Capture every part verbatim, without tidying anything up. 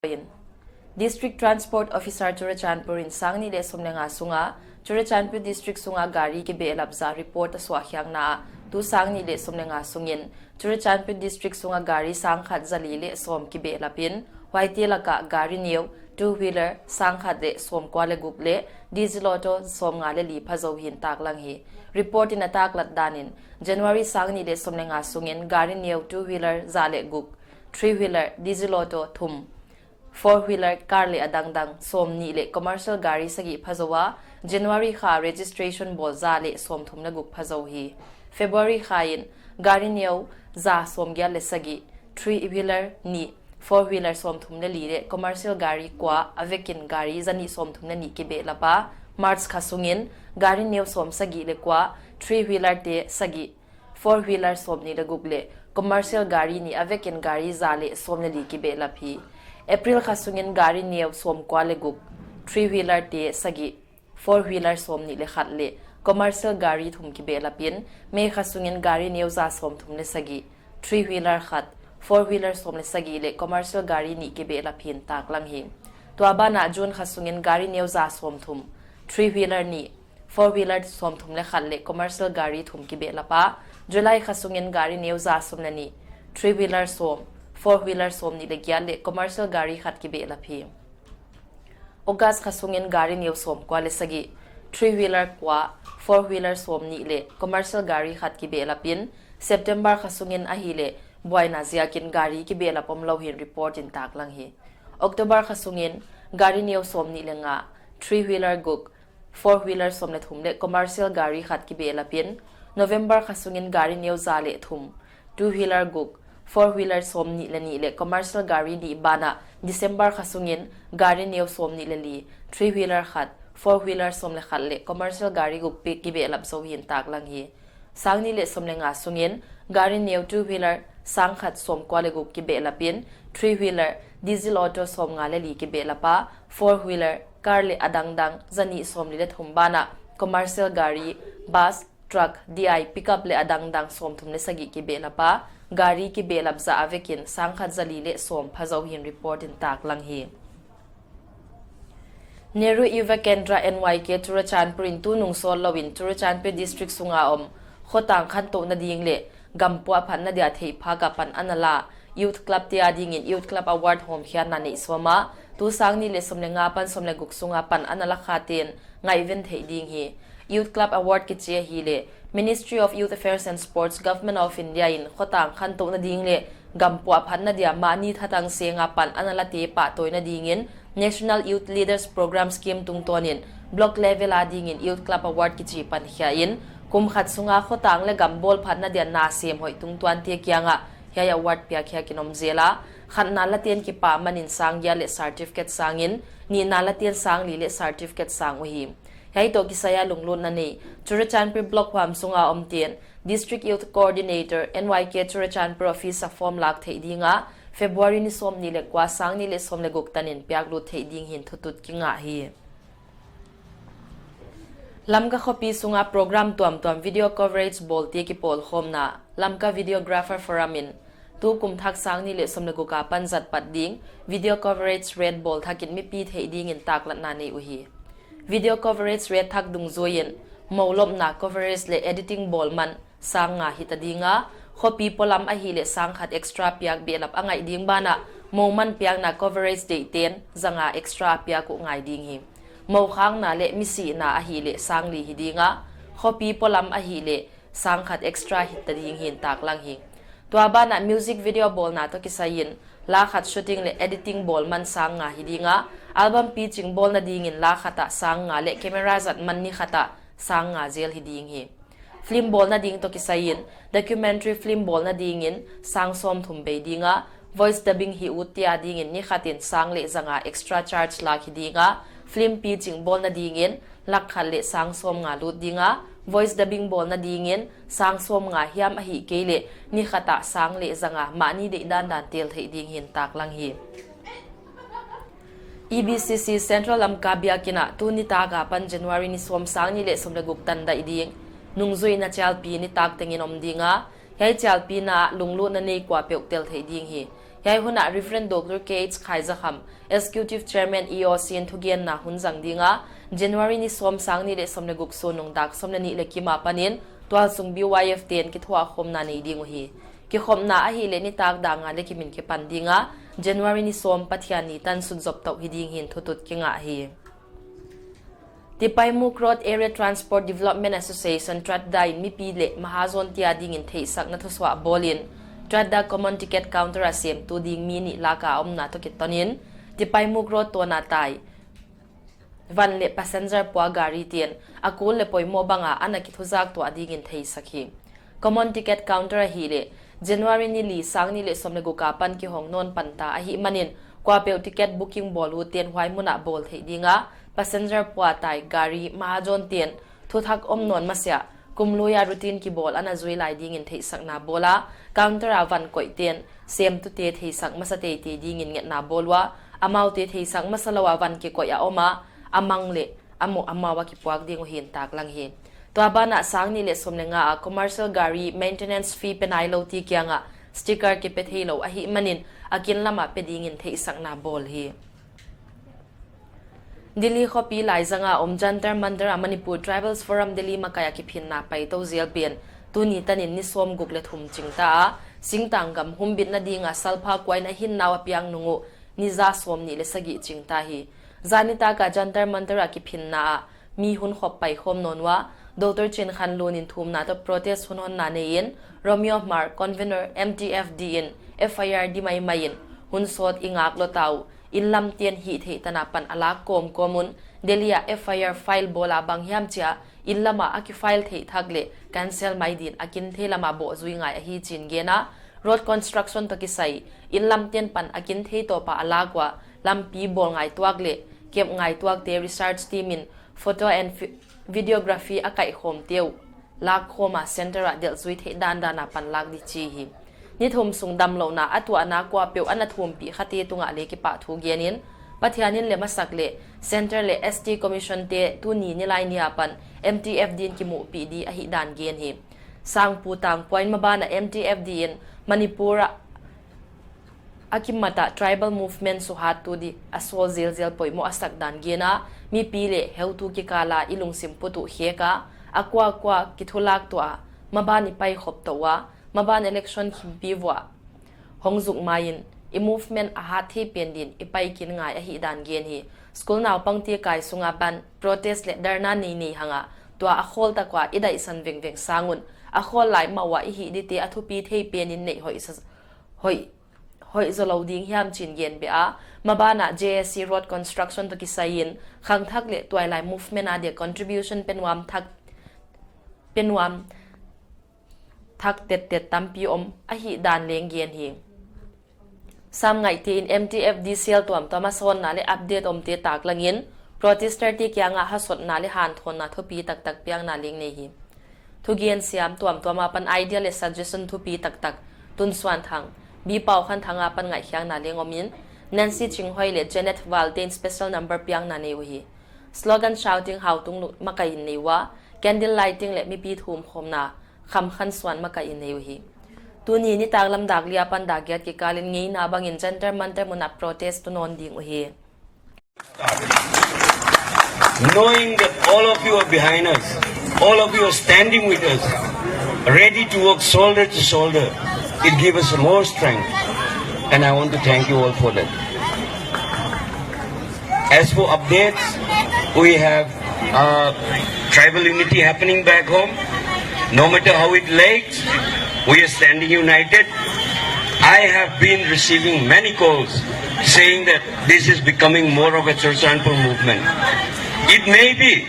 in. District Transport Officer Churachandpur in sang nih leh sawm leh nga sunga Churachandpur District sunga gari kibehlap zah report a suahkhiakna ah, tu sang nih leh sawm leh nga sungin Churachandpur District sunga gari sang khat za li leh sawm kibehlap in, huaite laka gari neu, two wheeler, sang khat leh sawm kua leh guk leh diesel auto sawm nga leh li pha zou hi'n taklang hi. Report in a taklat danin, January sang nih leh sawm leh nga sungin gari neu, two wheeler, za leh guk, three wheeler, diesel auto, thum, four wheeler, car leh a dangdang sawm nih leh commercial gari sagih pha zou a, January kha registration bawl za leh sawm thum leh guk pha zou hi. February kha in gari neu za sawm giat leh sagih, three wheeler nih, four wheeler sawm thum leh li leh commercial gari kua, a vekin gari za nih sawm thum leh nih kibehlap a, March kha sungin gari neu sawm sagih leh kua, three wheeler te sagih, four wheeler sawm nih leh guk leh commercial gari nih, a vekin gari za leh sawm leh li kibehlap hi. April kha sungin gari neu sawm kua leh guk, three wheeler te sagih, four wheeler sawm nih leh khat leh commercial gari thum kibehlap in, May kha sungin gari neu za sawm thum leh sagih, three wheeler khat, four wheeler sawm leh sagih leh commercial gari nih kibehlap hi'n taklang hi. Tua banah June kha sungin gari neu za sawm thum, three wheeler nih, four wheeler sawm thum leh khat leh commercial gari thum kibehlap a, July kha sungin gari neu za sawm leh nih, three wheeler sawm, four wheeler sawm nih leh giat leh commercial gari khat kibehlap hi. August kha sungin gari neu sawm kua leh sagih, three wheeler kua, four wheeler sawm nih leh commercial gari khat kibehlap in, September kha sungin ahihleh buaina ziakin gari kibehlap omlou hi'n report in taklang hi. October kha sungin gari neu sawm nih leh nga, three wheeler guk, four wheeler sawm leh thum leh commercial gari khat kibehlap in, November kha sungin gari neu za leh thum, two wheeler guk, four wheeler sawm nih leh nih leh commercial gari nih banah, December kha sungin gari neu sawm nih leh li, three wheeler khat, four wheeler sawm leh khat leh commercial gari guk pi kibehlap zou hi'n taklang hi. Sang nih leh sawm leh nga sungin gari neu, two wheeler, sang khat sawm kua leh guk kibehlap in, three wheeler, diesel auto sawm nga leh li kibehlap a, four wheeler, car leh a dangdang za nih sawm li leh thum banah, commercial gari, bus, truck, D I, pickup leh a dangdang sawm thum leh sagih kibehlap a, gari kibehlap zah a vekin sang khat za li leh sawm pha zou hi'n report in taklang hi. Nehru Yuva Kendra, N Y K, Churachandpur in tunung sawtlou in Churachandpur District sunga om khotang khantouhna ding leh gam puahphatna dia theihphak a pan ana la Youth Club te adingin Youth Club Award hawmkhiatna neih sawm a, tu sang nih leh sawm leh nga apan sawm leh guk sunga pan ana la khate'n ngaihven theih ding hi. Youth Club Award kichi ahihleh Ministry of Youth Affairs and Sports, Government of India in khotang khantouhna ding leh gam puahphatna dia mahni thatang senga pan ana late pahtawina dingin National Youth Leaders Program Scheme tungtawnin block level adingin Youth Club Award kichi pankhia in, kum khat sunga khotang leh gam bawlphatna dia na sem hoih tungtuante kiangah hiai award piakkhiakin om zel a, khatna late'n kipahmanin sang giat leh certificate sangin, nihna late'n sang li leh certificate sang uhi. Hiai toh kisai a lunglutna nei Churachandpur block huam sunga omte'n District Youth Coordinator, N Y K Churachandpur office a form lak theih ding a, February ni sawm nih leh kua, sang nih leh sawm leh guk tanin piaklut theih ding hi'n thutut kingah hi. Lamka khopi sunga program tuamtuam video coverage bawlte kipawlkhawmna Lamka Videographer Forum in tukum thak sang nih leh sawm leh guk apan zat pat ding video coverage rate bawl thakin mipi theih dingin taklatna nei uhi. Video coverage rate thak dungzuiin mou lopna coverage leh editing bawl man sang nga hita ding a, khopi polam ahihleh sang khat extra piak behlap a ngaih ding banah, mou man piakna coverage deihten za nga extra piak uh ngai ding hi. Mou khakna leh misihna ahihleh sang li hi ding a, khopi polam ahihleh sang khat extra hita ding hi'n taklang hi. Tua banah music video bawlna toh kisaiin, la khat shooting leh editing bawl man sang nga hi ding a, album pitching bawlna dingin la khat ah sang nga leh camera zat man ni khat ah sang nga zel hi ding hi. Film bawlna ding toh kisaiin, documentary film bawlna dingin sang sawmthum bei ding a, voice dubbing hih utte adingin ni khatin sang leh za nga extra charge lak hi ding a, film pitching bawlna dingin lakh khat leh sang sawmnga lut ding a, voice dubbing bawlna dingin sang sawmnga hiam ahihkeileh ni khat ah sang leh za nga mahni deih dandan tel theih ding hi'n taklang hi. E B C C Central Lamka biakin ah tuni nitak apan January ni sawm, sang nih leh sawm leh guk tan daih ding nungzuihna chialpi nitak tengin om ding a, hiai chialpina ah lunglutna nei kuapeuh tel theih ding hi. Hiai hun ah Reverend Doctor K H Khaizakham, Executive Chairman E O C in thugenna hun zang ding a, January ni sawm, sang nih leh sawm leh guk sun nung dak sawm leh nih leh kim apan in tualsung B Y F te'n kithuahkhawmna nei ding uhi. Kikhopna ahihleh nitak dak nga leh kim in kipan ding a, January ni sawm Pathianni tan sut zop tou hi ding hi'n thutut kingah hi. Tipaimukh Road Area Transport Development Association, TRATDA in mipi leh mahazon te adingin theihsakna thusuah bawl in, TRATDA Common Ticket Counter a semtu ding mi nih lak a omna toh kiton in, Tipaimukh Road tawn a tai van leh passenger pua gari te'n a kul leh poimoh bang a ana kithuzak tuah dingin theisak hi. Common ticket counter ahihleh January ni li, sang nih leh sawm leh guk apan kihong nawn pan ta ahihmanin, kuapeuh ticket booking bawl ut te'n huai mun ah bawl theih ding a, passenger pua tai gari mahazon te'n thuthak om nawn masiah, kum lui a routine kibawl ana zui lai dingin theihsakna bawl a, counter a van koih te'n semtute theisak masa teitei dingin ngetna bawl ua, amaute theisak masa lou a van kikoih a om a, a mang leh a muh amau a kipuak ding uh hi'n taklang hi. Tua ban ah sang nih leh sawm leh nga a commercial gari maintenance fee pe nailoute kiang ah sticker kipe theilou ahihmanin, a kin lam a pe dingin theihsakna bawl hi. Delhi khopi laizang a om Jantar Mantar a Manipur Tribals Forum Delhi makaih a kiphinna paitou zel pen tuni tan in ni sawm guk leh thum ching ta a, singtang gam humbitna ding a salpha kuaina hinna uh a piang nung uh ni za sawm nih leh sagih ching ta hi. Zan nitak a Jantar Mantar a kiphinna ah mi hunkhop paikhawm nawn ua, Doctor Chinkhanlun in thumna toh protest hun honna nei in, Romeo Hmar, convener M T F D in F I R di maimai in hun sawt i ngak lou ta uh, inn lam te'n hihtheih tan apan a lak kawmkawm un, Delhi a F I R file bawl a bang hiam chia inn lam a a kifile theih thak leh cancel mai din a kin thei lam a bawhzui ngai ahi chi'n gen a, road construction toh kisai inn lam te'n pan a kin thei tawp a a lak ua, lampi bawl ngai tuak leh kep ngai tuakte research team in photo and fi-, videography a kaihkhawmte uh lakkhawm a center ah delhzui theih dandan a pan lak di chi hi. Ni thum sung damlouhna a tuahna kuapeuh ana thumpih khate tungah leng kipahthu gen in, Pathian in lem a sak leh center leh S T commission te tuni nilaini apan M T F D in kimuhpih di ahihdan gen hi. Sangpu tang point maban ah M T F D in Manipur ah a kimat ah tribal movement suhattu di a sawl zelzel poimoh a sak dan gen a, mipi leh heutu kikal a i lungsim put uh khek a, a kuakua kithulak tuah a, maban i paikhop tou ua, maban election khimpi vuah hong zuk mai in, i movement a hat thei pen din i pai kin ngai ahihdan gen hi. School naupangte kai sung a ban protest leh dharna nei nei hang a, tua a khawl tak ua i daihsan vengveng sang un, a khawl lai mah ua i hih dite a thupi thei pen in neih hoih sa-, hoih hoih zaw lou ding hiam chi'n gen beh a, maban ah J A C road construction toh kisai in khangthak leh tuailai movement a dia contribution pe nuam thak, pe nuam thak tettet tampi om ahihdan leng gen hi. Sam ngaihte in M T F D cell tuamtuam a sawnna leh update omte taklang in, protester te kiang ah hasotna leh hanthawnna thupi taktak piakna leng nei hi. Thugen siam tuamtuam apan idea leh suggestion thupi taktak Tunsuanthang, B Paukhanthang apan ngaihkhiakna leng om in, Nancy Chinghoi leh Janet Valte in special number piakna nei uhi. Slogan shouting Hautunglun makaih in nei ua, candle lighting leh mipi thumkhawmna Khamkhansuan makaih in nei uhi. Tuni nitaklam dak li apan dak giat kikal in ngeina bang in Jantar Mantar mun ah protest tu nawn ding uhi. Knowing that all of you are behind us, all of you are standing with us, ready to work shoulder to shoulder, it gives us more strength. And I want to thank you all for that. As for updates, we have, uh, tribal unity happening back home. No matter how it lags, we are standing united. I have been receiving many calls saying that this is becoming more of a Churachandpur movement. It may be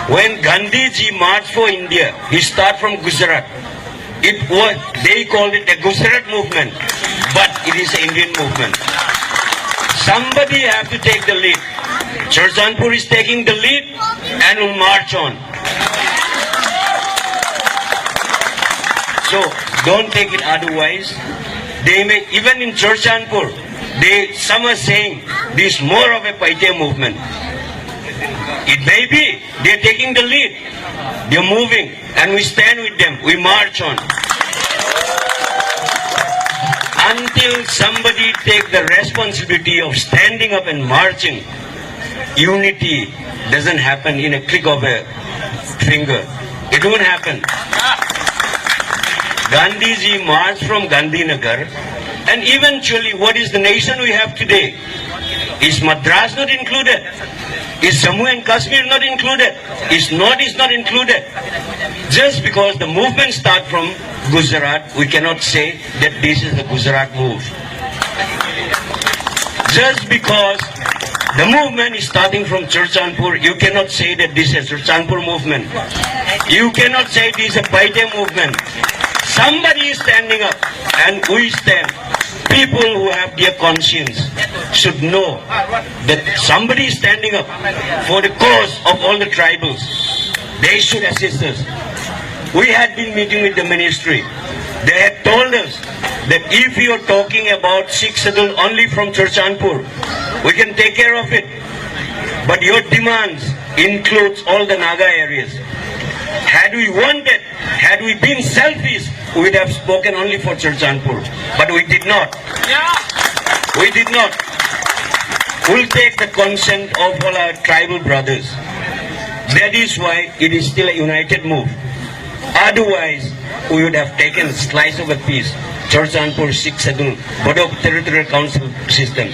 when Gandhiji marched for India, he started from Gujarat. It was, they called it a Gujarat movement, but it is an Indian movement. Somebody have to take the lead. Churachandpur is taking the lead and will march on. So don't take it otherwise. They may, even in Churachandpur, they, some are saying this more of a Paite movement. It may be, they're taking the lead. They're moving, and we stand with them. We march on. Until Till somebody take the responsibility of standing up and marching, unity doesn't happen in a click of a finger. It won't happen. Gandhiji marched from Gandhinagar, and eventually, what is the nation we have today? Is Madras not included? Is Jammu and Kashmir not included? Is North East not included? Just because the movement start from Gujarat, we cannot say that this is the Gujarat move. Just because the movement is starting from Churachandpur, you cannot say that this is Churachandpur movement. You cannot say this is a Paite movement. Somebody is standing up, and we stand. People who have their conscience should know that somebody is standing up for the cause of all the tribals. They should assist us. We had been meeting with the ministry. They had told us that if you're talking about Sixth Schedule only from Churachandpur, we can take care of it. But your demands includes all the Naga areas. Had we wanted, had we been selfish, we would have spoken only for Churachandpur. But we did not. We did not. We'll take the consent of all our tribal brothers. That is why it is still a united move. Otherwise, we would have taken a slice of a piece. Churachandpur, Sixth Schedule, Bodo Territorial Council system.